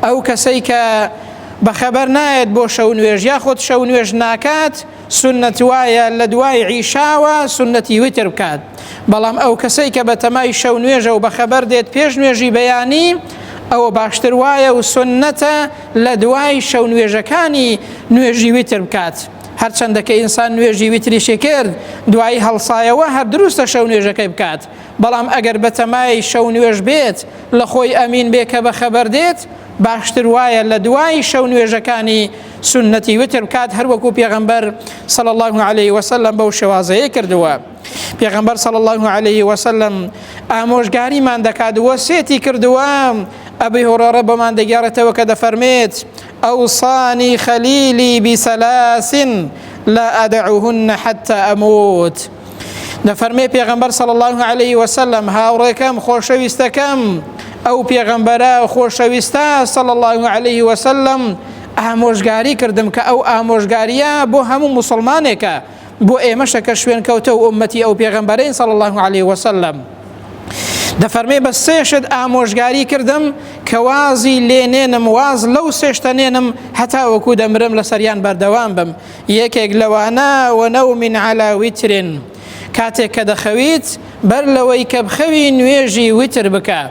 ئەو کەسەی کە بەخەبەر نایەت بۆ شەو نوێژ یاخود شەو نوێژ ناکات سوننەت وایە لە دوای عیشاوە سوننەتی وتر بکات، بەڵام ئەو کەسەی کە بەتەمای شەو نوێژە و بەخەبەر دێت پێش نوێژی بەیانی ئەوە باشتر وایە و سوننەتە لە دوای شەو نوێژەکانی نوێژی وتر بکات. هەرچەندە کە ئینسان نوێژی وتریشی کرد دوایی هەڵسایەوە هەر دروستە شەو نوێژەکەی بکات، بەڵام ئەگەر بەتەمای شەو نوێژ بێت لە خۆی ئەمین بێ کە بەخەبەر دێت باشتر وایە لە دوای شەو نوێژەکانی سوننەتی وتر بکات هەروەکو پێغەمبەر صلی الله علیه وسلم بەو شێوازەیە کردووە. پێغەمبەر صلی الله علیه وسلم ئامۆژگاریمان دەکات وەسێتی کردووە. ئەبی هوڕێڕە بۆمان دەگێڕێتەوە کە دەفەرمێت ئەوصانی خەلیلی بسلاس لا ئەدعوهن حتى ئەموت. دەفەرمێ پێغەمبەر صلی الله علیه وسلم هاوڕێکەم خۆشەویستەکەم ئەو پێغەمبەرە خۆشەویستە صلی الله علیه وسلم ئامۆژگاری کردم کە ئەو ئامۆژگاریە بۆ هەموو موسڵمانێکە بۆ ئێمەشە کە شوێن کەوتە و ئومەتی ئەو پێغەمبەرەین صلی الله علیه وسلم دەفەرمێ بە سێشت ئامۆژگاری کردم کە وازی لێنێنم واز لەو سێشتە نێنم هەتا وەکو دەمرم لەسەریان بەردەوام بم یەکێک لەوانە، ونوم علی وتر، کاتێک کە دەخەویت بەر لەوەی کە بخەوی نوێژی وتر بکە.